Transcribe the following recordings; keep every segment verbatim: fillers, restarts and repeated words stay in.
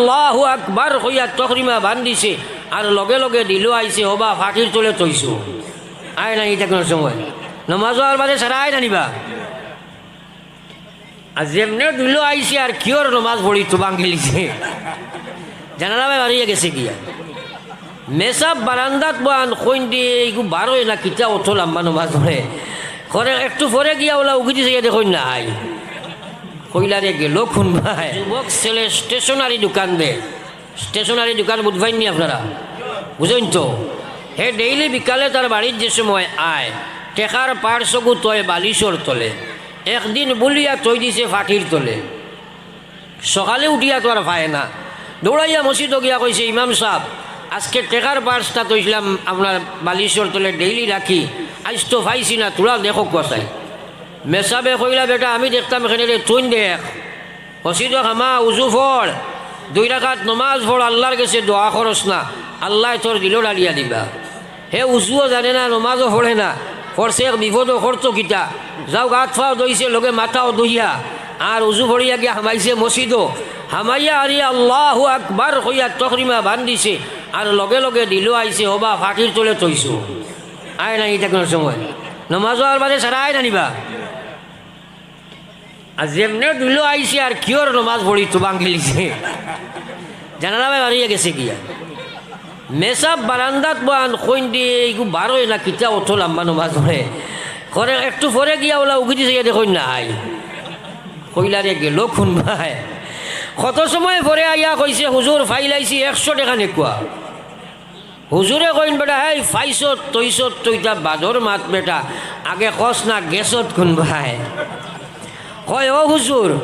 আল্লাহু আকবার কইয়া তহরিমা বান্ধিছে, আর লগে লগে ঢিলো আইছে, হবা ফাটির তলে থইছো। আয় না, ইটা কুনু সময় নমাজ অওয়ার বাদে সারা আয় না নিবা। আর যেমনে ঢিলো আইছে আর কিওর নমাজ পড়ি তো ভাঙ্গিলিছে। জানালা বায় বারইয়া গেছে গিয়া। মেসাব বারান্দাত বওয়ান কইন দি, "ইগু বারয় না কিতা অত লম্বা নমাজ পড়ে?" করে একটু পরে গিয়া ওলা উকি দিছে, ইয়া দেখইন না আই। কইলা রে গেল কুন বায়। যুবক ছেলে স্টেশনারি দোকান দে। স্টেশনারি দোকান বুঝবাইননি আপনারা? বুঝইন তো? হে ডেইলি বিকালে তার বাড়িত যে সময় আয়, টেকার পার্স অগু থয় বালিশর তলে। একদিন বুলিয়া থই দিছে ফাটির তলে। সকালে উঠিয়া তো আর পায় না। দৌড়াইয়া মসজিদো গিয়া কইছে, "ইমাম সাব, আজকে টেকার পার্সটা থইছলাম আপনার বালিশর তলে, ডেইলি রাখি, আইজ তো পাইছি না, থুড়া দেখউক্কা চাই।" মেসাবে কইলা, "বেটা, আমি দেখতাম কেনে রে, তুইন দেখ।" মসজিদো হামা, উজু পড়, দুই রাকাত নমাজ পড়, আল্লার গেছে দোয়া করস না, আল্লায় তোর দিলো ঢালিয়া দিবা। হে উজুও জানে না, নমাজও পড়ে না, পড়ছে এক বিপদো, করতো কিতা? যাউক, আত পাও ধইছে, লগে মাথাও ধইয়া, আর উজু পড়িয়া গিয়া হামাইছে মসজিদো। হামাইয়া আরি আল্লাহু আকবার কইয়া তহরিমা বান্ধিছে, আর লগে লগে ঢিলো আইছে, হবা ফাটির তলে থইছো। আয় না, ইটা কুনু সময় নমাজ অওয়ার বাদে সারা আয় না নিবা। আর যেমনে ঢিলো আইছে আর কিওর নমাজ পড়ি তো ভাঙ্গিলিছে। জানালা বায় বারইয়া গেছে গিয়া। মেসাব বারান্দাত বওয়ান কইন দি, "ইগু বারয় না কিতা অত লম্বা নমাজ পড়ে?" করে একটু পরে গিয়া ওলা উকি দিছে, ইয়া দেখইন না আই। কইলা রে গেল কুন বায়। কত সময় পরে আইয়া কইছে, "হুজুর, ফাইলাইছি একশো টেকা নেউক্কা।" হুজুরে কইন, "বেটা, হেই ফাইছত তইছত তো ইতা বাদর মাত বেটা, আগে কস না গেছত কুন বায়।" কয়, "ও হুজুর,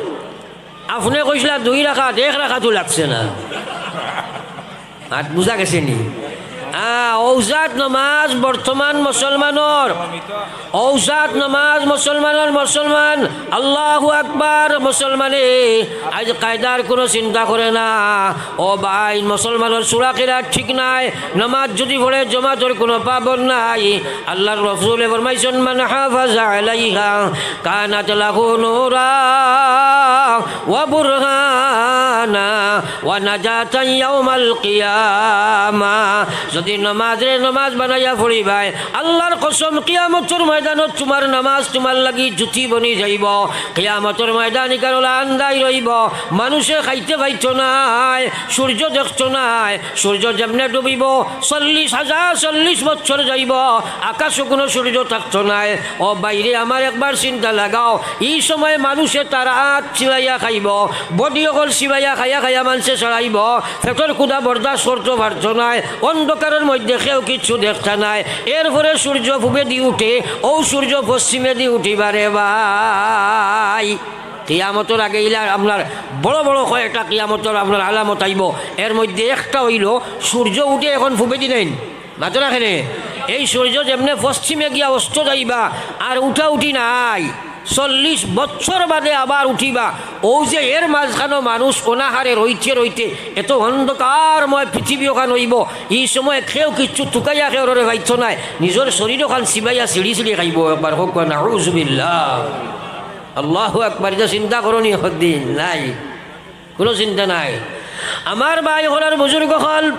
আপনে কইছলা দুই রাকাত, এক রাকাতও লাগছে না।" আর বুঝা গেছে নি? আ, অউ জাত নমাজ বর্তমান মুসলমানর, অউ জাত নমাজ মুসলমানর মুসলমান। আল্লাহু আকবার। মুসলমানে আইজ কায়দার কুনু চিন্তা করে না। ও ভাই, মুসলমানর সুরা কিরাত ঠিক নাই। নমাজ যুদি পড়ে জমাতর কুনু পাবন নাই। আল্লার রসুলে ফরমাইছইন, "মান হাফাজা আলাইহা কানাত লাহু নূরা ওয়া বুরহানা ওয়া নাজাতান ইয়াউমাল কিয়ামা।" যুদি নমাজরে নমাজ বানাইয়া পড়িবায়, আল্লার কসম, কিয়ামতর ময়দানো তুমার নমাজ তুমার লাগি জুতি বনি যাইবো। কিয়ামতর ময়দান ইকার অলা আন্দাই রইবো, মানুষে খাইতে পাইতো নায়, সূর্য দেখতো নায়। সূর্য যেমনে ডুবিবো, চল্লিশ হাজার, চল্লিশ বছর যাইবো, আকাশো কুনু সূর্য থাকতো নায়। ও ভাইরে আমার, একবার চিন্তা লাগাও, ই সময় মানুষে তার আত চিবাইয়া খাইবো, বডি অকল চিবাইয়া খাইয়া খাইয়া মানষে ছাড়াইবো, পেটর ক্ষুধা বরদাস্ত করতো পারতো নায়, অন্ধকারর মধ্যে কেউ কিচ্ছু দেখতা নায়। এরপরে সূর্য পূবেদি উঠে, অউ সূর্য পশ্চিমেদি উঠিবা রে ভাই। কিয়ামতর আগে ইলা আপনার বড় বড় কয়েকটা কিয়ামতর আপনার আলামত আইবো। এর মধ্যে একটা অইলো সূর্য উঠে এখন পূবেদি নাইন, মাতো না কেনে? এই সূর্য যেমনে পশ্চিমে গিয়া অস্ত যাইবা, আর উঠাউঠি নাই, চল্লিশ বছর বাদে আবার উঠিবা। অউ যে এর মাঝখানো মানুষ অনাহারে রইতে রইতে এত অন্ধকারময় পৃথিবী অখান অইবো, ই সময় কেউ কিচ্ছু তুকাইয়া কেউররে পাইতো নায়, নিজর শরীর অখান চিবাইয়া ছিড়ি ছিড়ি খাইবো। একবার কউক্কা, নাউজুবিল্লাহ। আল্লাহু আকবার। ইটা চিন্তা করো নি একদিন? নাই, কুনু চিন্তা নাই। আমার ভাই অকল আর বুজুর্গ অকল,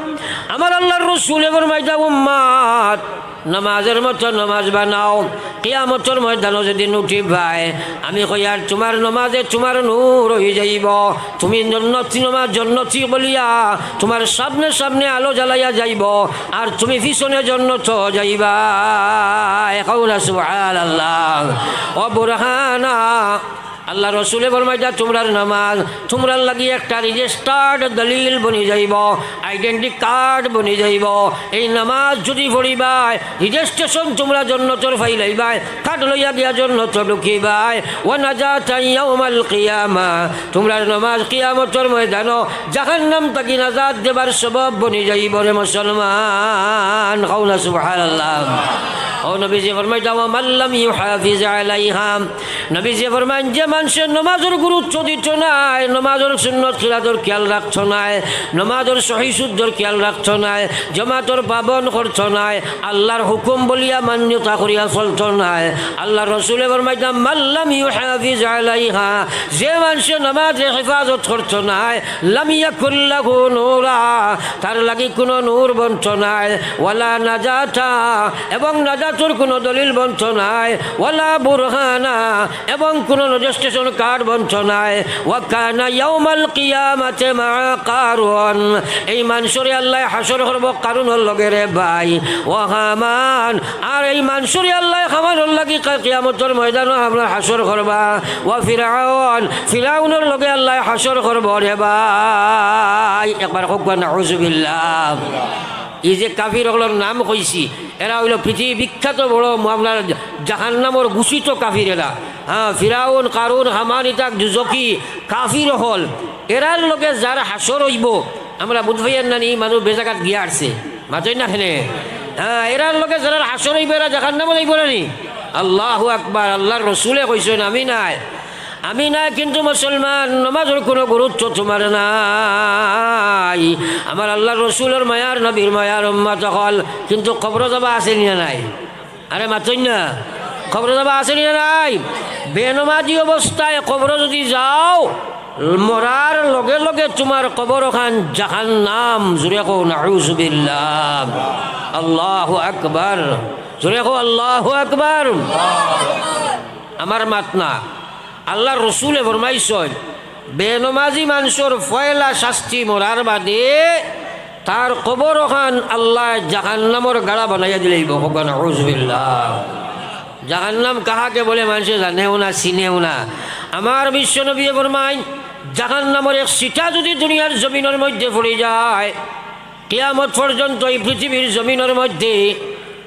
আমার আল্লার রসুলে ফরমাইতা, উম্মত, নমাজর মতো নমাজ বানাও, কিয়ামতর ময়দানো যেদিন উঠিবায়, আমি কইয়ার তুমার নমাজে তুমার নূর অইযাইবো, তুমি জন্নতি নমাজ জন্নতি বলিয়া তুমার সামনে সামনে আলো জ্বালাইয়া যাইবো, আর তুমি পিছনে জন্নতো যাইবায়। কও না সুবহানাল্লাহ। ও বুরহানা, আল্লার রসুলে ফরমাইতা, তুমরার নমাজ তুমরার লাগি একটা রেজিস্টার্ড দলিল বনি যাইবো, আইডেন্টি কার্ড বনি যাইবো। এই নমাজ যুদি পড়িবায়, রেজিস্ট্রেশন তুমরা জন্নতর পাইলাইবায়, কার্ড লইয়া গিয়া জন্নতো ঢুকিবায়। ওয়া নাজাতান ইয়াউমাল কিয়ামা, তুমরার নমাজ কিয়ামতর ময়দানো জাহান্নাম থাকি নাজাত দেবার সবব বনি যাইবো রে মুসলমান। কও না সুবহানাল্লাহ। ও নবীজি ফরমাইতা, ওয়া মান লাম ইউহাফিজ আলাইহা, নবীজি ফরমাইন যে মানষে নমাজর গুরুত্ব দিতো নায়, নমাজর সুন্নত খিলাফর খিয়াল রাখতো নায়, নমাজর সহি শুদ্ধর খিয়াল রাখতো নায়, জমাতর পাবন করতো নায়, আল্লার হুকুম বলিয়া মান্যতা করিয়া চলতো নায়। আল্লার রসুলে ফরমাইতা, "মান লাম ইউহাফিজ আলাইহা", যে মানষে নমাজরে হেফাজত করতো নায়, "লাম ইয়াকুল লাহু নূরা", তার লাগি কুনু নূর বনতো নায়, "ওয়ালা নাজাতা", এবং নাজাতর কুনু দলিল বনতো নায়, "ওয়ালা বুরহানা", এবং কুনু রেজিস্ট্রেশন কার্ড বনতো নায়। "ওয়া কানা ইয়াউমাল কিয়ামাতি মাআ কারুন", এই মানষরে আল্লায় হাশর করবো কারুনর লগে রে ভাই। "ওয়া হামান", আর এই মানষরে আল্লায় হামানর লাগি কা-, কিয়ামতর ময়দানো আপনার হাশর করবা। "ওয়া ফিরাউন", ফিরাউনর লগে আল্লায় হাশর করবো রে ভাই। একবার কউক্কা নাউজুবিল্লাহ। এই যে কাফির অকলর নাম কইছি, এরা অইলো পৃথিবী বিখ্যাত বড় ম-, আপনার জাহান্নামর ঘোষিত কাফির এরা। হ্যাঁ, ফিরাউন, কারুন, হামান, ইতা দুজখি কাফির অকল। এরার লগে যার হাশর অইবো, আমরা বুঝ পাইয়ার না নি, মানুষ বেজাগাত গিয়া আরছে। মাতইন না কেনে? হ্যাঁ, এরার লগে যারার হাশর অইবো, এরা জাহান্নামো যাইবো না নি? আল্লাহু আকবার। আল্লার রসুলে কইছইন, আমি নায়। আমি নায়, কিন্তু মুসলমান, নমাজর কুনু গুরুত্ব তুমার নাই। আমার আল্লার রসুলর মায়ার, নবীর মায়ার উম্মত অকল, কিন্তু কবরো যাবা আছে নি না নাই? আরে মাতইন না, কবরো যাবা আছে নি না নাই? বেনমাজি অবস্থায় কবরো যুদি যাও, মরার লগে লগে তুমার কবর অখান জাহান্নাম। জুরে কও নাউজুবিল্লাহ। আল্লাহু আকবার। জুরে কও আল্লাহু আকবার। আমার মাত না। আল্লার রসুলে ফরমাইছইন, বেনমাজি মানষর পয়লা শাস্তি মরার বাদে তার কবর অখান আল্লায় জাহান্নামর গাড়া বানাইয়া দিলাইবো। কউক্কা নাউজুবিল্লাহ। জাহান্নাম কাহাকে বলে মানষে জানেও না, চিনেও না। আমার বিশ্বনবীয়ে ফরমাইন, জাহান্নামর এক ছিটা যুদি দুনিয়ার জমিনর মধ্যে পড়ি যায়, কিয়ামত পর্যন্ত এই পৃথিবীর জমিনর মধ্যে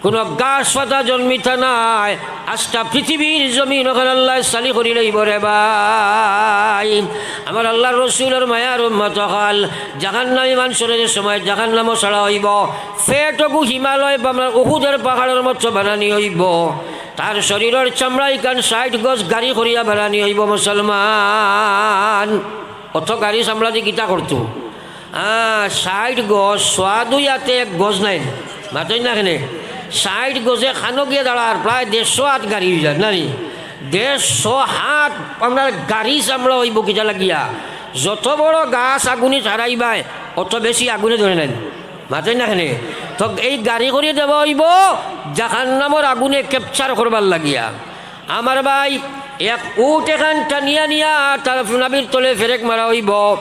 কুনু গাছ পাতা জন্মিতা নায়, আস্তা পৃথিবীর জমিন অখান আল্লায় ছালি করিলাইবো রে ভাই। আমার আল্লার রসুলর মায়ার উম্মত অকল, জাহান্নামী মানষরে যে সময় জাহান্নামো ছাড়া অইবো, পেটগু হিমালয় বা আপনার উহুদের পাহাড়র মতো বানানি অইবো, তার শরীরর চামড়া ইখান ষাইট গজ গাড়ি করিয়া বানানি অইবো মুসলমান। অত গাড়ি চামড়া দি কিতা করতো? আহ, ষাইট গজ, সোয়া দুই আতে এক গজ নায় নি? মাতইন না কেনে? ষাইট গজে খানো গিয়া দাঁড়ার, প্রায় দেড়শো আত গাড়ি অইযার, না নি? দেড়শো আত আপনার গাড়ি চামড়া অইবো কিতা লাগিয়া? যত বড় গাছ আগুনে ছাড়াইবায়, অত বেশি আগুনে ধরে নায় নি? মাতইন না কেনে? তো এই গাড়ি করি দেওয়া অইবো জাহান্নামর আগুনে capture করবার লাগিয়া। আমার ভাই, এক উট এখান টানিয়া নিয়া তার নাভির তলে ফেরেক মারা অইবো,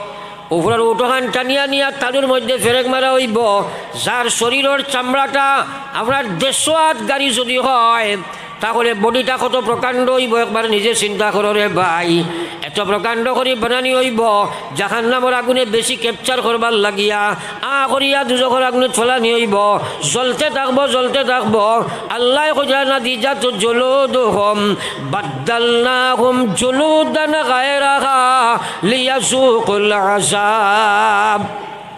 উপরর উট অখান টানিয়া নিয়া তালুর মধ্যে ফেরেক মারা অইবো। যার শরীরর চামড়াটা আপনার দেড়শো আত গাড়ি যুদি হয়, তাহলে বডিটা কত প্রকাণ্ড অইবো, একবার নিজে চিন্তা করো রে ভাই। এত প্রকাণ্ড করি বানানি অইবো, জাহান্নামর আগুনে বেশি capture করবার লাগিয়া আ করিয়া দুজখর আগুনে ফালানি অইবো, জ্বলতে থাকবো, জ্বলতে থাকবো। আল্লায় কইরা, "নাদিজাত জুলুদুহুম বাদদালনাহুম জুলুদান গায়রাহা লিয়াযুকুল আযাব।"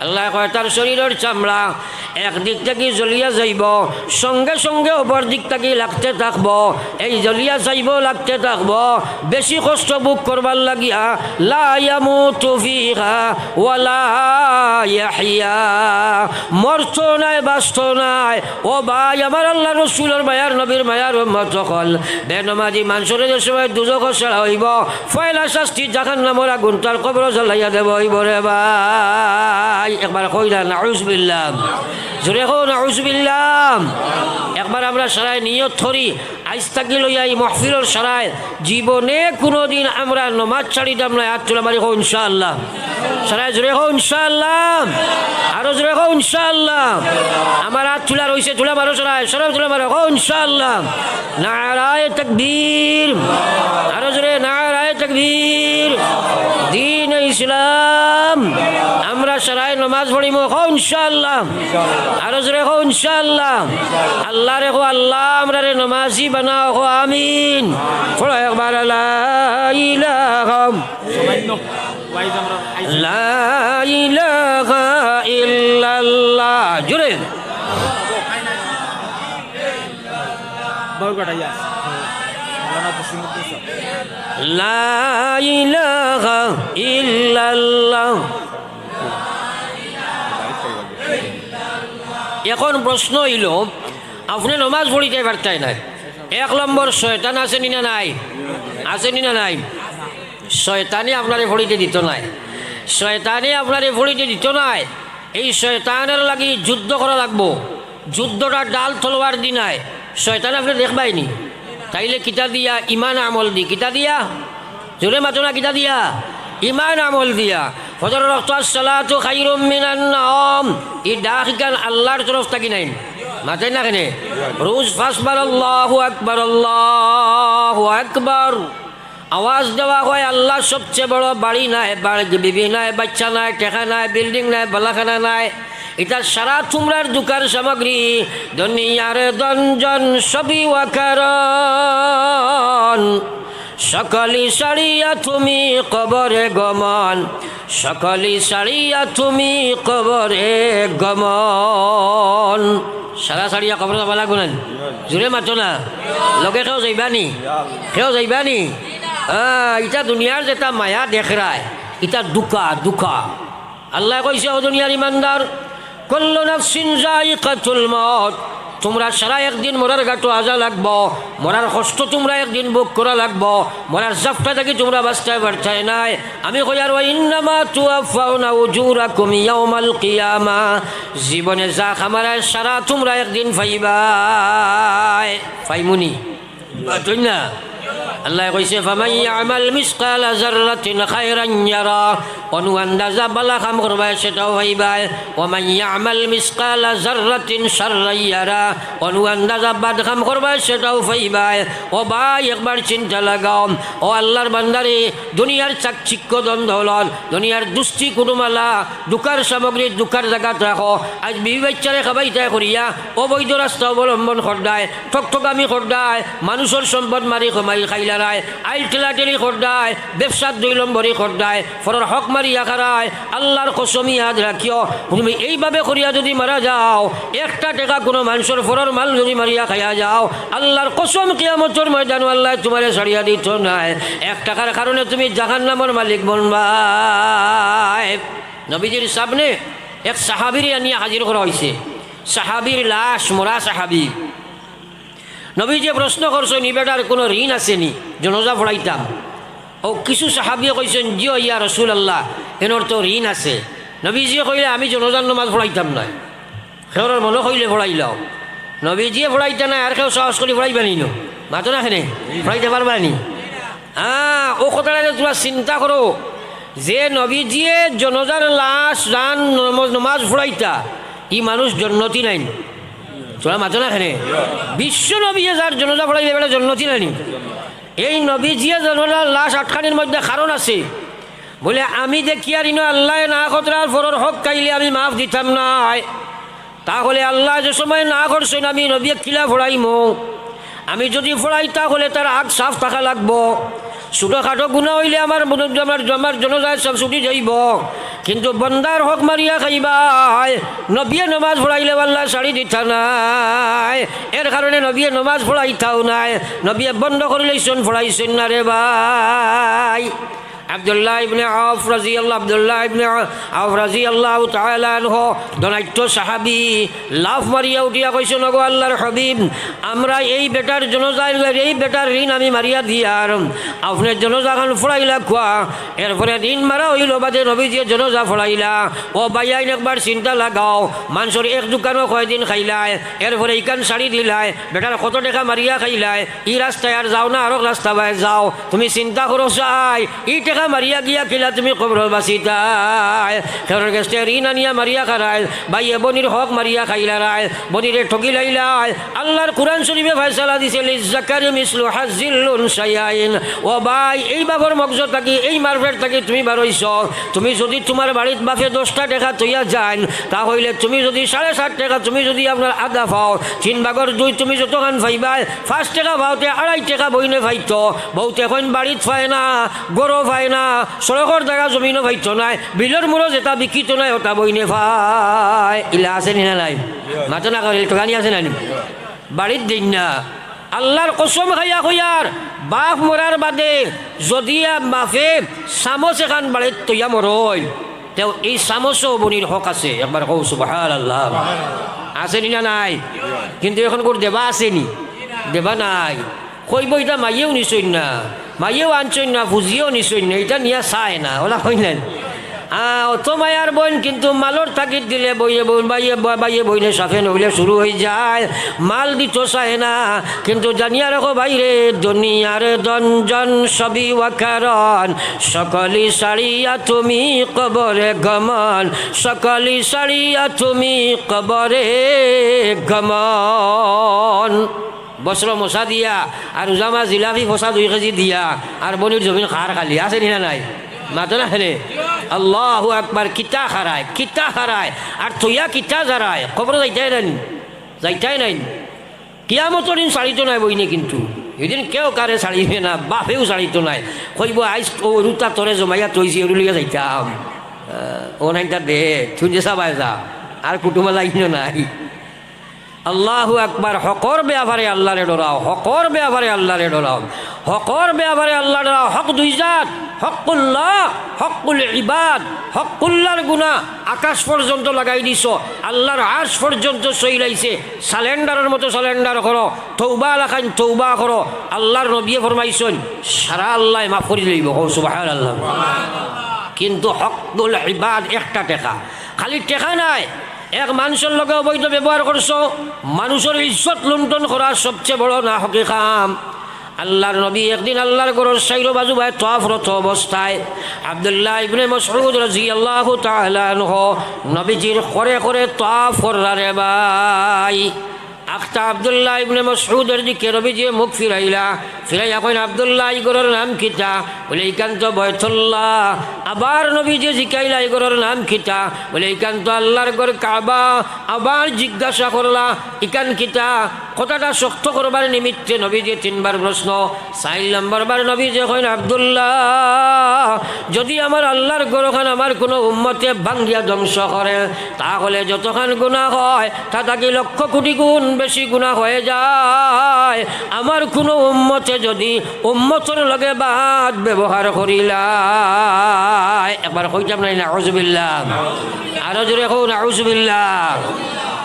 আল্লায় কয়, তার শরীরর চামড়া একদিক থাকি জ্বলিয়া যাইবো, সঙ্গে সঙ্গে অপর দিক থাকি লাগতে থাকবো। এই জ্বলিয়া যাইবো, লাগতে থাকবো, বেশি কষ্ট ভোগ করবার লাগিয়া। লা ইয়ামুতু ফিহা ওয়ালা ইয়াহইয়া। মরতো নায়, বাঁচতো নায়। ও ভাই, আমার আল্লার রসুলর মায়ার, নবীর মায়ার উম্মত অকল, বেনমাজি মানষরে যে সময় দুজখো ছাড়া অইবো, পয়লা শাস্তি জাহান্নামর আগুন, তার কবরো জ্বালাইয়া দেওয়া অইবো রে ভাই। একবার কইলা নাউজুবিল্লাহ, জুরে কও নাউজুবিল্লাহ। একবার আমরা সারায় নিয়ত করি, আইজ থাকি লইয়া এই মাহফিলর সারায় জীবনে কুনুদিন আমরা নমাজ ছাড়িতাম নায়। আত তুলা মারি কও ইনশাআল্লাহ। সারায় জুরে কও ইনশাআল্লাহ। আরো জুরে কও ইনশাআল্লাহ। আমার আত তুলা রইছে, তুলা মারো সারায়, সারায় তুলা মারো, কও ইনশাআল্লাহ। নারায়ে তাকবীর। আরো জুরে নারায়ে তাকবীর। দ্বীনে ইসলাম। আমরা সারায় নমাজ পড়িমু, কও ইনশাআল্লাহ। আরো জুরে কও ইনশাআল্লাহ। আল্লারে কও, আল্লাহ, আমরারে নমাজি বানাও, কও আমিন। পড়ো একবার, লা ইলাহা, লা ইলাহা ইল্লাল্লাহ। জুরে। লা ইলাহা ইল্লাল্লাহ। এখন প্রশ্ন অইল, আপনে নমাজ পড়িতায় পারতায় নায়, এক নম্বর শয়তান আছে নি না নাই? আছে নি না নাই? শয়তানে আপনারে পড়িতে দিতো নায়, শয়তানে আপনারে পড়িতে দিতো নায়। এই শয়তানর লাগি যুদ্ধ করা লাগবো। যুদ্ধটা ঢাল তলোয়ার দি নায়, শয়তান আপনে দেখবায় নি। তাইলে কিতা দিয়া? ইমান আমল দি। কিতা দিয়া? জোরে মাতো না, কিতা দিয়া? ইমান আমল দিয়া। ফজরর ওয়াক্ত আসসালাতু খায়রুম মিনান নাওম, ই ডাক ইখান আল্লার তরফ থাকি নায় নি? মাতইন না কেনে? রোজ পাঁচবার আল্লাহু আকবার, আল্লাহু আকবার। আওয়াজ দেওয়া হয়, আল্লা সবচে বড়, বাড়ি নাই, বাড়ি, বিবি নাই, বাইচ্চা নাই, টেকা নাই, বিল্ডিং নাই, বালাখানা নাই। ইতা সারা তুমরার দুকার সামগ্রী, দুনিয়ার ধন জন সবই অকারণ। সকলি ছাড়িয়া তুমি কবরে গমন, সকলি ছাড়িয়া তুমি কবরে গমন। সারা ছাড়িয়া কবরে যাওয়া লাগবো না নি? জোরে মাতো না। লগে কেউ যাইবা নি? কেউ যাইবা নি? আহ, ইটা দুনিয়ার যেটা মায়া দেখরায়, ইটা ধুকা, ধুকা। আল্লায় কইছে, "ও দুনিয়ার ইমানদার, কুল্লু নাফসিন যায়িকাতুল মউত।" তুমরা সারা একদিন মরার ঘাটো আজা লাগবো, মরার কষ্ট তুমরা একদিন ভোগ করা লাগবো, মরার জাপটা থাকি তুমরা বাঁচতায় পারতায় নায়। আমি কইয়ার, "ওয়া ইন্নামা তুওয়াফফাউনা উজুরাকুম ইয়াউমাল কিয়ামা।" জীবনে যা কামাইরায় সারা তুমরা একদিন পাইবায়। পাইমু নি? পাইতাম না। আল্লায় কইছে, "ফামান ইয়ামাল মিসকালা যাররাতিন খায়রান ইয়ারা।" অনু আন্দাজা বালা কাম করবায়, সেটাও পাইবায়। "ওয়া মান ইয়ামাল মিসকালা যাররাতিন শাররান ইয়ারা।" অনু আন্দাজা বাদ কাম করবায়, সেটাও পাইবায়। ও ভাই, একবার চিন্তা লাগাও। ও আল্লার বান্দারে, দুনিয়ার চাকচিক্য, ধন দৌলত, দুনিয়ার দুস্তি, কুটুমালা, দুকার সামগ্রী দুকার জাগাত রাখো। আইজ বিবি বাইচ্চারে খাবাইতায় করিয়া অবৈধ রাস্তা অবলম্বন কররায়, ঠকঠকামি কররায়, মানুষর সম্পদ মারি কমাই খাইলারায়, আইল ঠেলাঠেলি কররায়, ব্যবসাত দুই নম্বরি কররায়, পরর হক মারিয়া খারায়। আল্লার কসম ইয়াদ রাখিও, তুমি এইভাবে করিয়া যুদি মারা যাও, একটা টেকা কুনু মানষর পরর মাল যুদি মারিয়া খাইয়া যাও, আল্লার কসম কিয়ামতর ময়দানো আল্লায় তুমারে ছাড়িয়া দিতো নায়। এক টেকার কারণে তুমি জাহান্নামর মালিক বনবায়। নবীজির সামনে এক সাহাবীরে আনিয়া হাজির করা অইছে। সাহাবীর লাশ, মরা সাহাবী। নবীজিয়ে প্রশ্ন করছইন, "ই বেটার কুনু ঋণ আছে নি? জনাজা পড়াইতাম।" অউ কিছু সাহাবীয়ে কইছইন, "জি অয় ইয়া রাসূলুল্লাহ, এনর তো ঋণ আছে।" নবীজিয়ে কইলা, "আমি জনাজার নমাজ পড়াইতাম নায়, কেউরর মনো কইলে পড়াইলাও।" নবীজিয়ে পড়াইতা নায়, আর কেউ সাহস করি পড়াইবা নি নু? মাতো না কেনে? পড়াইতা পারবা নি? হ্যাঁ, অউ কথাটা যে তুমরা চিন্তা করো, যে নবীজিয়ে জনাজার লাশ যান নম-, নমাজ পড়াইতা, ই মানুষ জন্নতি নায় নি? তুমরা মাতো না কেনে? বিশ্ব নবীয়ে যার জনাজা পড়াইবা, বেটা জন্নতি নায় নি? এই নবীজিয়ে জনাজার লাশ আটকানির মধ্যে কারণ আছে। বলে, "আমি দেখিয়ার ইনো আল্লায় না কররার পরর হক খাইলে আমি মাফ দিতাম নায়।" তাহলে আল্লায় যে সময় না করছইন, আমি নবীয়ে কিলা পড়াইমু? আমি যুদি পড়াই, তাহলে তার আগ সাফ থাকা লাগবো। ছোটখাটো গুনা অইলে আমার মনো-, আমার, আমার জনাজায় সব ছুটি যাইবো, কিন্তু বন্দার হক মারিয়া খাইবায়। নবীয়ে নমাজ পড়াইলে আল্লায় ছাড়ি দিতা নায়, এর কারণে নবীয়ে নমাজ পড়াইতাও নায়। নবীয়ে বন্ধ করিলাইছইন, পড়াইছইন না রে ভাই। আব্দুল্লাহ ইবনে আউফ রাদিয়াল্লাহু, আব্দুল্লাহ ইবনে আউফ রাদিয়াল্লাহু তাআলা আনহু, ধনাঢ্য সাহাবী, লাফ মারিয়া উঠিয়া কইছইন, "ওগো আল্লার হাবিব, আমরা এই বেটার জনাজার, এই বেটার ঋণ আমি মারিয়া দিয়ার, আপনে জনাজাখান পড়াইলা কুয়া, এরপরে ঋণ মারা অইলো বাদে নবীজিয়ে জনাজা পড়াইলা।" ও ভাইয়াইন, একবার চিন্তা লাগাও, মানষর এক দোকানো কয়দিন খাইলায়, এরপরে ইখান ছাড়ি দিলায়, বেটার কত টেকা মারিয়া খাইলায়, ই রাস্তায় আর যাও না, আরক রাস্তা বায় যাও। তুমি চিন্তা করো চাই, ই টেকা মারিয়া গিয়া কিলা তুমি কবরো বাঁচিতায়? কেউরর গেছ থাকি ঋণ আনিয়া মারিয়া খারায়, ভাইয়ে বইনর হক মারিয়া খাইলারায়, বইনরে ঠগিলাইলায়। আল্লার কুরআন শরীফে ফয়সালা দিছে, "লিজ্জাকারি মিসলু হাজ্জিল উনসায়াইন।" ও ভাই, এই বাফর মগজ থাকি, এই মারফেট থাকি তুমি বারইছো। তুমি যুদি তুমার বাড়িত বাফে দশটা টেকা থইয়া যাইন, তা অইলে তুমি যুদি সাড়ে সাত টেকা তুমি যুদি আপনার আধা পাও, তিন ভাগর দুই তুমি যতখান পাইবায়, পাঁচ টেকা পাওতে আড়াই টেকা বইনে পাইতো। বউতে কইন বাড়িত পায় না, ঘরো পায় না, সড়কর জাগা জমিনো পাইতো নায়, বিলর মুড়ো যেটা বিকিতো নায়, ওটা বইনে পায়। ইলা আছে নি না নাই? মাতো না কেনে, ঠগানি আছে না নি? বাড়িত দেইন না। আল্লার কসম খাইয়া কইয়ার, বাফ মরার বাদে যুদি আ-, বাফে চামচ এখান বাড়িত থইয়া মরইন, তেউ ই চামচও বইনর হক আছে। একবার কও সুবহানাল্লাহ। আছে নি না নাই? কিন্তু অখন কর দেবা আছে নি? দেবা নাই। কইবো ইটা মাইয়েও নিছইন না, মাইয়েও আনছইন না, ফুজিয়েও নিছইন না, ইটা নিয়া চায় না, অলা কইন না নি? আ, অত মায়ার বইন, কিন্তু মালর তাগিদ দিলে বইয়ে বইন, বাইয়ে, বা-, বাইয়ে বইনে সাফে নইলে শুরু অইযায়, মাল দিতো চায় না। কিন্তু জানিয়া রাখো ভাইরে, দুনিয়ার ধন জন সবই অকারণ, সকলি ছাড়িয়া তুমি কবরে গমন, সকলি ছাড়িয়া তুমি কবরে গমন। বস্ত্র মশা দিয়া আর রোজা মাস জিলাপি ফসা দুই কেজি দিয়া আর বইনর জমিন খার খালি, আছে নি না নাই? মাতো না হেনে। আল্লাহু আকবার, কিতা খারায়, কিতা খারায়, আর থইয়া কিতা যারায়, কবরো যাইতায় নায় নি, যাইতায় নায় নি। কিয়ামতর দিন ছাড়িতো নায় বইনে, কিন্তু হিদিন কেউ কারে ছাড়িবে না, বাফেও ছাড়িতো নায়। কইবো, "আইজ অউ রুতা তোরে জমাইয়া থইছি, অউরে লইয়া যাইতাম।" আহ, অউ নাইনটা দে, তুই যে সাবায় যা, আর কুটুমা লাইনও নাই। আল্লাহু আকবার, হকর বেয়াপারে আল্লারে ডরাও, হকর বেয়াপারে আল্লারে ডরাও, হকর বেয়াপারে আল্লারে ডরাও। হক দুই জাত, হক্কুল্লাহ, হক্কুল ইবাদ। হক্কুল্লার গুনা আকাশ পর্যন্ত লাগাই দিছো, আল্লার আরশ পর্যন্ত ছইলাইছে। সালেন্ডারর মতো সালেন্ডার করো, তওবা লাখান তওবা করো। আল্লার নবিয়ে ফরমাইছইন, সারা আল্লায় মাফ করি লইবো। কও সুবহানাল্লাহ। কিন্তু হক্কুল ইবাদ একটা টেকা, খালি টেকা নায়, এক মানষর লগে অবৈধ ব্যবহার করছো, মানুষর ইজ্জত লুণ্ঠন করা সবচেয়ে বড় নাহকি কাম। আল্লার নবী একদিন আল্লার ঘরর চাইরো বাজু বায় তওয়াফরত অবস্থায় আব্দুল্লাহ ইবনে মাসউদ রাদিয়াল্লাহু তাআলা আনহু নবীজির খরে খরে তওয়াফ কররা রে ভাই। আখতা আব্দুল্লাহ ইবনে মাসউদর দিকে নবীজিয়ে মুখ ফিরাইলা, ফিরাইয়া কইন, "আব্দুল্লাহ, ই ঘরর নাম কিতা?" বলে, "ইখান তো বয়তুল্লাহ।" আবার নবীজিয়ে জিকাইলা, "ই ঘরর নাম কিতা?" বলে, "ইখান তো আল্লার ঘর কাবা।" আবার জিজ্ঞাসা করলা, "ইখান কিতা?" কথাটা শক্ত করবার নিমিত্তে নবীজিয়ে তিনবার প্রশ্ন। চাইর নম্বর বার নবীজিয়ে কইন, "আব্দুল্লাহ, যুদি আমার আল্লার ঘরখান আমার কুনু উম্মতে ভাঙ্গিয়া ধ্বংস করে, তাহলে যতখান গুনা হয়, তা থাকি লক্ষ কোটি গুণ বেশি গুনা হয়ে যায়। আমার কুনু উম্মতে যুদি উম্মতর লগে বাদ ব্যবহার করিলায়।" একবার কইতাম নায় নাউজুবিল্লাহ? আরো জোরে কও নাউজুবিল্লাহ।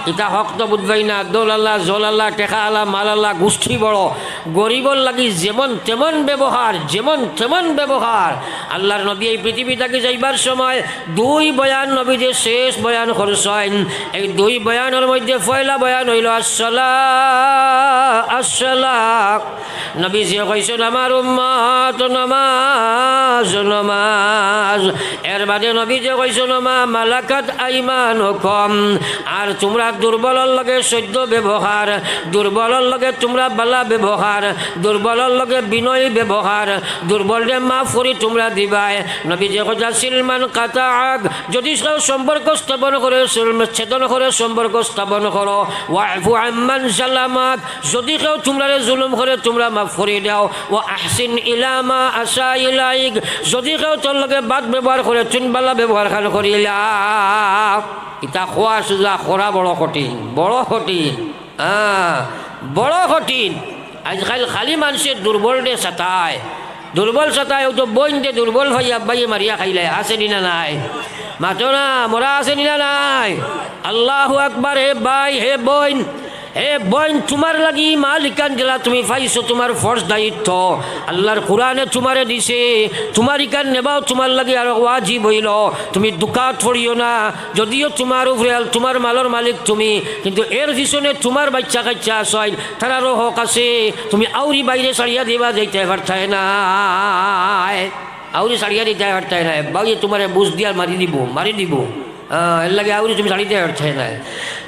ইতা হক তো বুঝবায় না, দল আলা, জল আলা, টেকা আলা, মাল আলা, গুষ্টি বড়, গরিবর লাগি যেমন তেমন ব্যবহার, যেমন তেমন ব্যবহার। আল্লার নবী এই পৃথিবী থাকি যাইবার সময় দুই বয়ান নবীজিয়ে শেষ বয়ান করছইন। এই দুই বয়ানর মধ্যে পয়লা বয়ান অইলো আসসালা, আসসালা। নবীজিয়ে কইছইন, "আমার উম্মত, নমাজ, নমাজ।" এর বাদে নবীজিয়ে কইছইন, "ওমা মালাকাত আইমানুকুম।" আর তুমরা দুর্বলর লগে সইদ্য ব্যবহার, দুর্বলর লগে তুমরা বালা ব্যবহার, দুর্বলর লগে বিনয়ী ব্যবহার, দুর্বলরে মাফ করি তুমরা দিবায়। নবীজিয়ে কইছইন, "সিলমান কাতাআক", যুদি কেউ সম্পর্ক স্থাপন করে, ছেদন করে সম্পর্ক স্থাপন করো। "ওয়াফু আম্মান জালামাক", যুদি কেউ তুমরারে জুলুম করে, তুমরা মাফ করি দেও। "ওয়া আহসিন ইলা মা আসা ইলাইক", যুদি কেউ তোর লগে বাদ ব্যবহার করে, তুইন বালা ব্যবহারখান করিলা। ইতা কওয়া সুজা, করা বড় কঠিন, বড় কঠিন। হ্যাঁ, বড় কঠিন। আইজকাইল খালি মানষে দুর্বলরে সাতায়, দুর্বল সাতায়, অউ তো বইনরে দুর্বল পাইয়া আব্বাইয়ে মারিয়া খাইলায়, আছে নি না নাই? মাতো না, মরা আছে নি না নাই? আল্লাহু আকবার। হে ভাই, হে বইন, হে বইন, তুমার লাগি মালিকান যেলা তুমি পাইছো, তুমার ফরজ দায়িত্ব আল্লার কুরআনে তুমারে দিছে, তুমার ইখান নেবাও তুমার লাগি আরো ওয়াজিব অইলো। তুমি দুকাত পড়িও না, যুদিও তুমার উপরে আল-, তুমার মালর মালিক তুমি, কিন্তু এর পিছনে তুমার বাইচ্চা কাইচ্চা আছইন, তারারও হক আছে। তুমি আউরি বাইরে ছাড়িয়া দিবা যাইতায় পারতায় নায়, আউরি ছাড়িয়া দিতায় পারতায় নায়। বাইয়ে তুমারে বুঝ দিয়া মারি দিবো, মারি দিবো। আহ, এর লাগি আউরি তুমি ছাড়িতায় পারতায় নায়।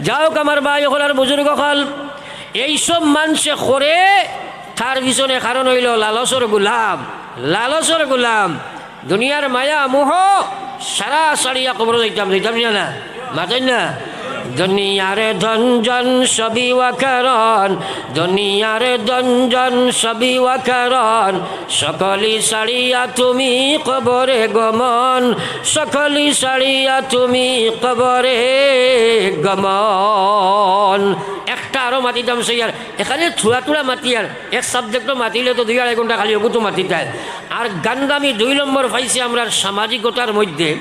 যাউক আমার ভাই অকল আর বুজুর্গ অকল, এইসব মানষে করে, তার পিছনে কারণ অইলো লালচর গুলাম, লালচর গুলাম। দুনিয়ার মায়া মোহ সারা ছাড়িয়া কবরো যাইতাম, যাইতাম না, না? মাতইন না? দুনিয়ার ধন জন সবই অকারণ, দুনিয়ার ধন জন সবই অকারণ, সকলি ছাড়িয়া তুমি কবরে গমন, সকলি ছাড়িয়া তুমি কবরে গমন। একটা আরো মাতিতাম চাইয়ার, এখানে থুড়া থুড়া মাতিয়ার, এক সাবজেক্টও মাতিলে তো দুই আড়াই ঘন্টা খালি অগুত মাতিতায়। আর গান্দামি দুই নম্বর পাইছি আমরার সামাজিকতার মধ্যে,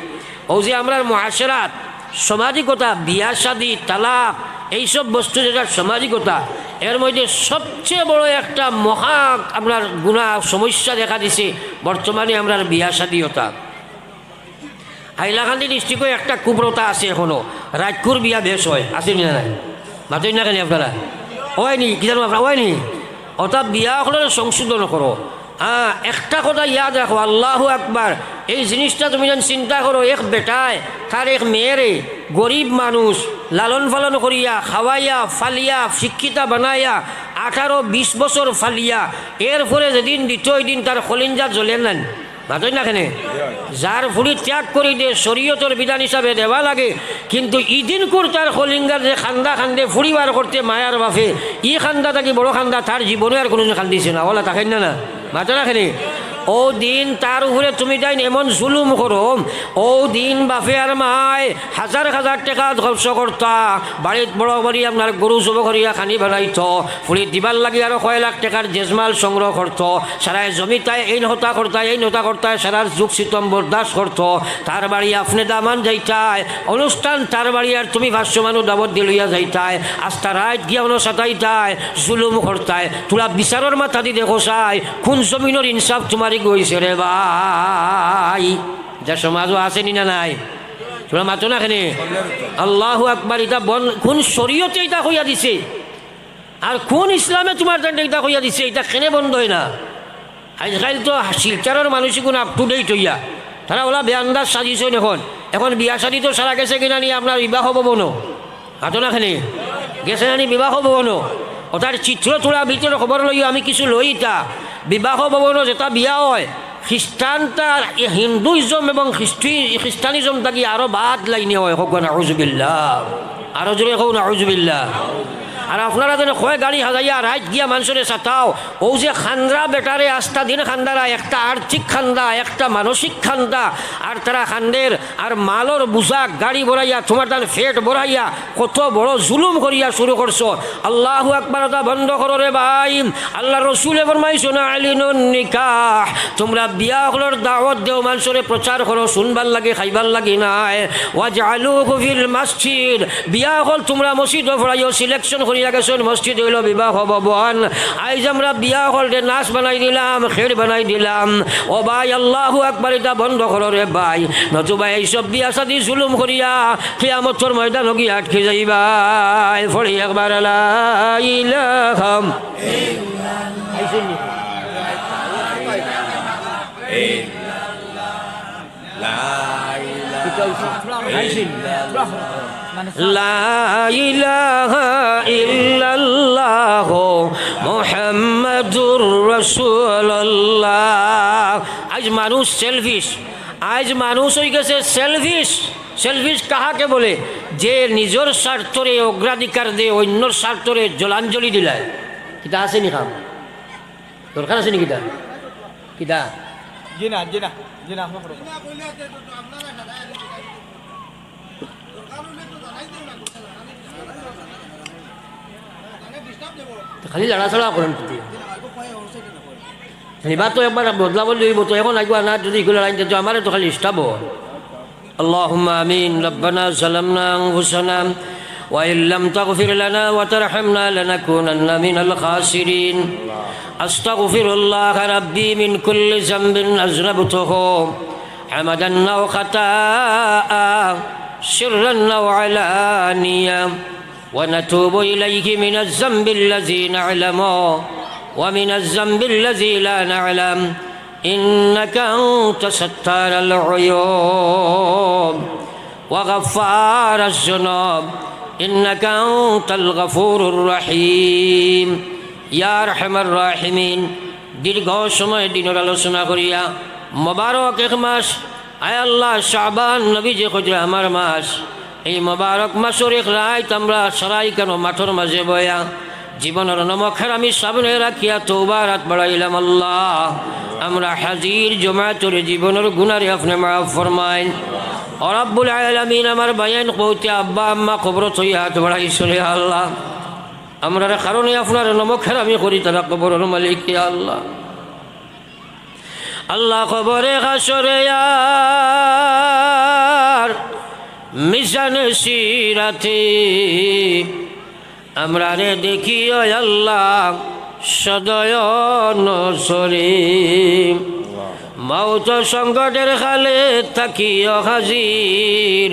অউ যে আমরার মুআশারাত, সামাজিকতা, বিয়া শাদি, তালাক, এইসব বস্তু যেটা সামাজিকতা, এর মধ্যে সবচেয়ে বড় একটা মহা আমরার গুনাহ সমস্যা দেখা দিছে বর্তমানে আমরার বিয়া শাদি অতা। হাইলাকান্দি ডিস্ট্রিক্টও একটা কুপ্রথা আছে এখনো, রাইতকুর বিয়া বেশ অয়, আছে নি না নাই? মাতইন না কেনে আপনারা? অয়নি, কি জানো আপনারা, অয়নি? অর্থাৎ বিয়া অকলরে সংশোধন করো। হ্যাঁ, একটা কথা ইয়াদ রাখো, আল্লাহু আকবার। এই জিনিসটা তুমি যেন চিন্তা করো, এক বেটায় তার এক মেয়েরে, গরিব মানুষ, লালন পালন করিয়া, খাওয়াইয়া, ফালিয়া, শিক্ষিতা বানাইয়া, আঠারো বিশ বছর ফালিয়া, এরপরে যেদিন দিত, ওই দিন তার কলিঞ্জা জ্বলে না। মাতইন না কেনে? যার ফুড়ি ত্যাগ করি দে, শরীয়তর বিধান হিসাবে দেওয়া লাগে, কিন্তু ইদিন কুর তার কলিঞ্জার যে কান্দা কান্দে, ফুড়ি বার করতে মায়ার বাপে, ই কান্দা থাকি বড় কান্দা তার জীবনে আর কোনোদিন কান্দিছে না। অলা থাকেন না, না? মাতইন না কেনে? অউ দিন তার উপরে তুমি তাইন এমন জুলুম করো, অউ দিন বাপে আর মায় হাজার হাজার টেকা খরচ করতা, বাড়িত বড় করি আপনার গরু জব করিয়া খানি বানাইতো, ফুড়ি দিবার লাগি আরো কয় লাখ টেকার জেজমাল সংগ্রহ করতো, সারায় জমিতায় এইন হতা করতায়, এইন হতা করতায়, সারার যুগ সিতম বরদাস্ত করতো। তার বাড়ি আপনে দামান যাইতায়, অনুষ্ঠান তার বাড়ি, আর তুমি পাঁচশো মানুষ দাওয়াত দি লইয়া যাইতায়, আস্তা রাইত গিয়া অনো সাতাইতায়, জুলুম করতায়। থুড়া বিচারর মাথাদি দেখো চাই, কোন জমিনর ইনসাফ তুমার ইগু অইছে রে ভাই? ইতা সমাজও আছে নি না নাই? থুড়া মাতো না কেনে? আল্লাহু আকবার, ইতা বন-, কোন শরীয়তে ইতা কইয়া দিছে? আর কোন ইসলামে তুমার তানরে ইতা কইয়া দিছে? ইতা কেনে বন্ধ অয় না? আইজকাইল তো শিলচরর মানুষ ইগুন up to date অইয়া, তারা অলা বেআন্দাজ সাজিছইন অখন। অখন বিয়া শাদি তো সারা গেছে কিনা নি আপনার বিবাহ ভবনও? মাতো না কেনে? গেছে না নি বিবাহ ভবনও? অতার চিত্র থুড়া ভিতরে খবর লইও, আমি কিছু লই ইতা। বিবাহ ভবনও যেটা বিয়া অয়, খ্রিস্টানতা, হিন্দুইজম এবং খ্রিস্টি-, খ্রিস্টানিজম থাকি আরো বাদ লাইনে অয়, কউক্কা নাউজুবিল্লাহ। আরো জোরে কও নাউজুবিল্লাহ। আর আপনারা যেন কয় গাড়ি হাজাইয়া রাইত গিয়া মানষরে সাতাও, অউ যে কান্দরা বেটারে আস্তা দিন কান্দারা, একটা আর্থিক কান্দা, একটা মানসিক কান্দা, আর তারা কান্দের, আর মালর বুঝা গাড়ি ভরাইয়া, তুমার তান পেট ভরাইয়া, কত বড় জুলুম করিয়া শুরু করছো। আল্লাহু আকবার, অতা বন্ধ করো রে ভাই। আল্লার রসুলে ফরমাইছো না, "আলিনুন নিকাহ", তুমরা বিয়া অকলর দাওয়াত দেও, মানষরে প্রচার করো, শুনবার লাগি, খাইবার লাগি নায়। "ওয়াজআলুহু ফিল মাসজিদ", বিয়া অকল তুমরা মসজিদো পড়াইও, selection করিয়া গেছইন, মসজিদ অইলো বিবাহ ভবন। আইজ আমরা বিয়া অকলরে নাচ বানাই দিলাম, খেড় বানাই দিলাম। ও ভাই, আল্লাহু আকবার, ইতা বন্ধ করো রে ভাই, নতুবা এইসব বিয়া শাদি জুলুম করিয়া কিয়ামতর ময়দানো গিয়া আটকি যাইবায়। পড়ি একবার, লা ইলাহা। লা ইলাহা ইল্লাল্লাহ মুহাম্মাদুর রাসূলুল্লাহ। আইজ মানুষ selfish, আইজ মানুষ অইগেছে selfish। Selfish কাহাকে বলে? যে নিজর স্বার্থরে অগ্রাধিকার দে, অইন্যর স্বার্থরে জলাঞ্জলি দিলায়। কিতা আছে নি কাম? দরকার আছে নি কিতা? কিতা? জি না, জি না, জি না, আপনার কথা। তো খালি লাড়াচাড়া করেন কিতা? নিবা তো একবার বদলা বদলি অইবো তো, অখন আইবা না, যদি ইগুলা লাইন দিতে আমারে তো খালি disturb অয়। اللهم آمين. ربنا ظلمنا أنفسنا وإن لم تغفر لنا وترحمنا لنكونن من الخاسرين. أستغفر الله ربي من كل ذنب أذنبته عمدا أو خطأ، سرا أو علانية، ونتوب إليه من الذنب الذي نعلم ومن الذنب الذي لا نعلم، إنك أنت ستار العيوب وغفار الذنوب، إنك أنت الغفور الرحيم. ইয়া আরহামার রাহিমিন, দীর্ঘ সময় দিনর আলোচনা করিয়া মোবারক এক মাস, আয় আল্লাহ, শাবান নবীজি কইরা আমার মাস, এই মোবারক মাসর এক রাইত আমরা সারাই কেন মাঠর মাঝে বয়া জীবনর নমক হারামি সামনে রাখিয়া তওবার আত বাড়াইলাম। আল্লাহ, আমরা হাজির জমাতর জীবনর গুনারে আপনে মাফ ফরমাইন। ও রাব্বুল আলামিন, আমার ভাইয়াইন কওতে আব্বা আম্মা কবরো থইয়া আত বাড়াইছইন রে আল্লাহ। আমরার কারণে আপনার নমক হারামি করি তারা কবরর মালিক, ইয়া আল্লাহ। আল্লাহ, কবরে হাশরে আর মিজানে সিরাতে আমরারে দেখিও আল্লাহ সদয় নজরে। মউত সংকটের কালে থাকিও হাজির,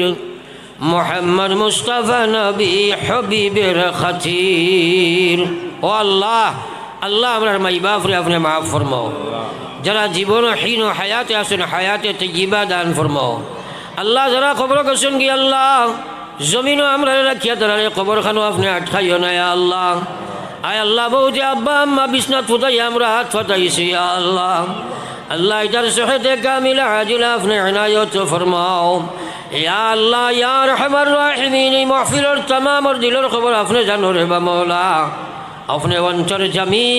মোহাম্মদ মুস্তাফা নবী হবিবের খাতির। ও আল্লাহ, আল্লাহ, আমরার মাই বাপরে আপনে মাফ ফরমাও। যারা জীবন হীন হায়াতে আছেন, হায়াতে তৈয়বা দান ফরমাও। আল্লাহ, যারা কবরো গেছেন গি আল্লাহ, জমিনো আমরারে রাখিয়া তারারে কবরখানো আপনে আটকাইও না, ইয়া আল্লাহ। আয় আল্লাহ, বউতে আব্বা আম্মা বিছনাত ফুটাইয়া আমরা আত ফাটাইছি, ইয়া আল্লাহ। আল্লাহ, ইতার সেহেতে কামিলা আজিলা আপনে এনায়ত ফরমাও। ইয়া আল্লাহ, ইয়া আরহামার রাহিমিন, এই মাহফিলর তামামর দিলর খবর আপনে জানো রে বা মৌলা। আপনে অন্তর্যামী।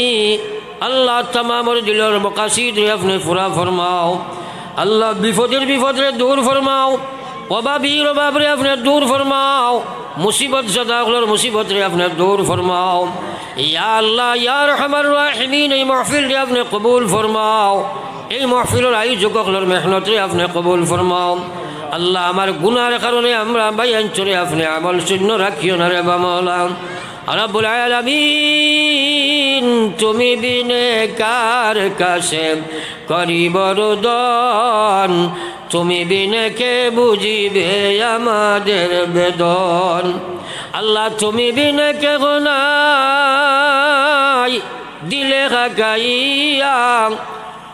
আল্লাহ, তামামর দিলর মকাসিদরে আপনে পুরা ফরমাও। আল্লাহ, বিপদের বিপদরে দূর ফরমাও। অভাবীর অভাবরে আপনে দূর ফরমাও। মুসিবত জাদা অকলর মুসিবতরে আপনে দূর ফরমাও। ইয়া আল্লাহ, ইয়া আরহামার রাহিমিন, এই মাহফিলরে আপনে কবুল ফরমাও। এই মাহফিলর আয়োজক অকলর মেহনতরে আপনে কবুল ফরমাও। আল্লাহ, আমার গুনার কারণে আমরা ভাইয়াইন্তরে আপনে আমল শূন্য রাখিও না রে বা মৌলা। রব্বুল আলামিন, তুমি বিনে কার কাছে করিব রোদন, তুমি বিনে কে বুঝিবে আমাদের বেদন। আল্লাহ, তুমি বিনে কেহ নাই, দিলে হাকাইয়া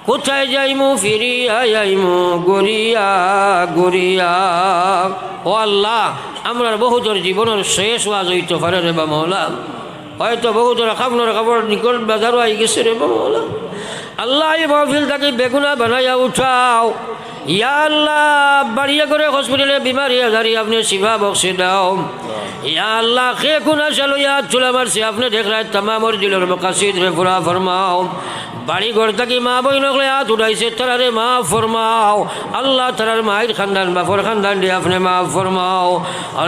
কোথায় যাইমু ফিরিয়া আইমু ঘুরিয়া ঘুরিয়া। ও আল্লাহ, আমরার বহুতর জীবনর শেষ ওয়াজ অইতো পারে রে বা মৌলা। হয়তো বহুতর খাফনর কাপড় নিকল বাজারো আই গেছে রে বা মৌলা। আল্লাহ, এই মাহফিল থাকি বেগুনা বানাইয়া উঠাও। ইয়া আল্লাহ, বাড়িয়ে ঘরে হসপিটালে বিমারি আজারি আপনে শিফা বখশে দাও। ইয়া আল্লাহ, কে কুন আশা লইয়া আত তুলা মারছে, আপনে দেখরায় তামামর দিলর মকাসিদরে পুরা ফরমাও। বাড়ি ঘর থাকি মা বইন অকলে আত উঠাইছে, তারারে মাফ ফরমাও। আল্লাহ, তারার মাইর খান্দান, বাফর খান্দানরে আপনে মাফ ফরমাও।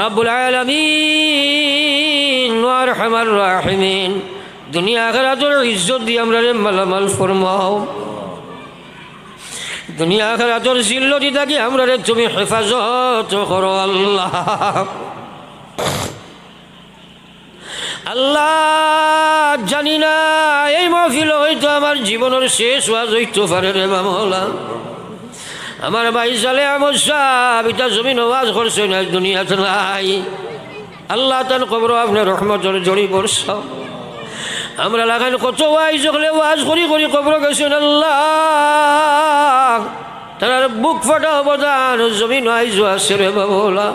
রব্বুল আলামিন, ওয়া আরহামার রাহিমিন, দুনিয়া আখিরাতর ইজ্জত দি আমরারে মালামাল ফরমাও। দুনিয়া আখিরাতর জিল্লতি থাকি আমরারে তুমি হেফাজত করো আল্লাহ। আল্লাহ, জানি না এই মাহফিল হয়তো আমার জীবনর শেষ ওয়াজ হইতো পারে রে বা মৌলা। আমার ভাই সালে আহমদ সাহেব ইটা জমিন ওয়াজ করছে না, দুনিয়াত নাই। আল্লাহ, তান কবরো আপনে রহমতর জড়ি বরসাও। আমরা লাখান কত ওয়াইজ হকলে ওয়াজ করি করি কবরো গেছেন আল্লাহ। তারার বুক ফাটা অবদান জমিন আইজও আছে রে বা মৌলা।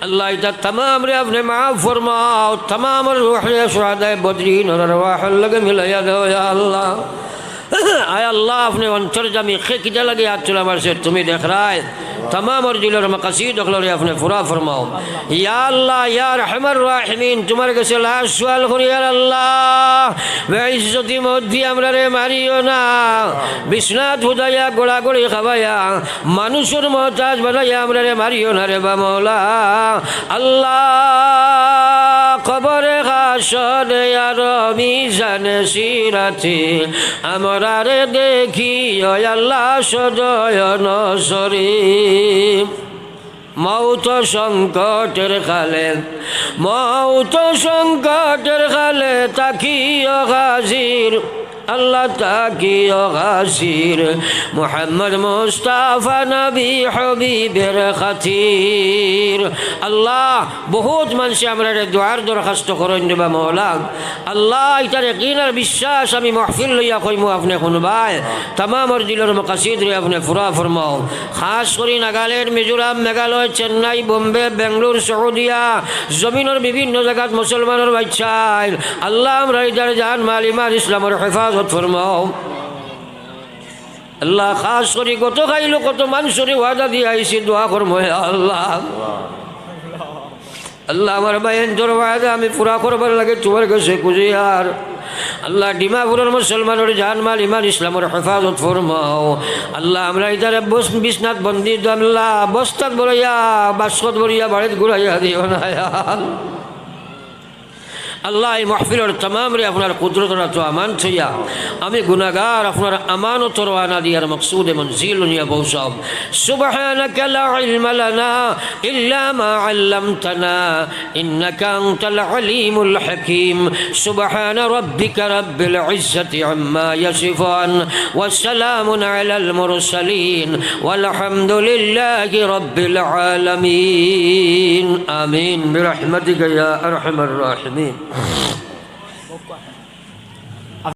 আল্লাহ, ইতা তামামরে আপনে মাফ ফরমাও, তামামর রুহে শুহাদায়ে বদরিন অর আরওয়াহর লগে মিলাইয়া দেও, ইয়া আল্লাহ। আয় আল্লাহ, আপনে অন্তর্যামী, কে কিতা লাগি আত তুলা মারছে, তুমি দেখরায়। তামামর দিলর মাকাসিদ অকলরে আপনে পুরা ফরমাও। ইয়া আল্লাহ, ইয়া আরহামার রাহিমিন, তুমার গেছে লাশ সওয়াল করি, ইয়া আল্লাহ, বেইজ্জতি মউত দি আমরারে মারিও না। বিছনাত হুদাইয়া, গড়াগড়ি খাবাইয়া, মানুষর মহতাজ বানাইয়া আমরারে মারিও না রে বা মৌলা। আল্লাহ, কবরে হাশরে আর মিজানে সিরাতে আমরারে দেখিও আল্লাহ সদয় নজরে। মউত সংকটের কালে, মউত সংকটের কালে থাকিও হাজির, আল্লাহ থাকিও হাজির, মোহাম্মদ মুস্তাফা নবী হবিবের খাতির। আল্লাহ, বহুত মানষে আমরারে দোয়ার দরখাস্ত করইন রে বা মৌলা। আল্লাহ, ইতার একিন আর বিশ্বাস আমি মাহফিল লইয়া কইমু, আপনে হুনবায়। তামামর দিলর মাকাসিদরে আপনে পুরা ফরমাও। খাস করি নাগাল্যান্ড, মিজোরাম, মেঘালয়, চেন্নাই, বোম্বে, বেঙ্গালুর, সৌদিয়া, জমিনর বিভিন্ন জাগাত মুসলমানর বাচ্চাইন। আল্লাহ, আমরার ইতার জান, মাল, ইমান, ইসলামর হেফাজত ফরমাও। আল্লাহ, খাস করি গত কাইলো কত মানষরে ওয়াদা দিয়া আইছি, দোয়া করমু, ইয়া আল্লাহ। আল্লাহ, আমার ভাইয়াইন্তর ওয়াদা আমি পুরা করবার লাগি তুমার গেছে খুজিয়ার। আল্লাহ, ডিমাপুরর মুসলমানর জান, মাল, ইমান, ইসলামর হেফাজত ফরমাও। আল্লাহ, আমরা ইতারে বস-, বিছনাত বন্দি, আল্লাহ, বস্তাত ভরাইয়া, বাস্কত ভরিয়া বাড়িত ঘুরাইয়া দিও না, ইয়া আল্লাহ। আল্লাহ, এই মাহফিলর তামামরে আপনার কুদরতর আতো আমানত থইয়া, আমি গুনাহগার আপনার আমানতো রওয়ানা দিয়ার মকসুদে মঞ্জিল নিয়া পৌঁছাও। سبحانك لا علم لنا إلا ما علمتنا إنك أنت العليم الحكيم. سبحان ربك رب العزة عما يصفون. وسلام على المرسلين. والحمد لله رب العالمين. آمين برحمتك يا أرحم الراحمين.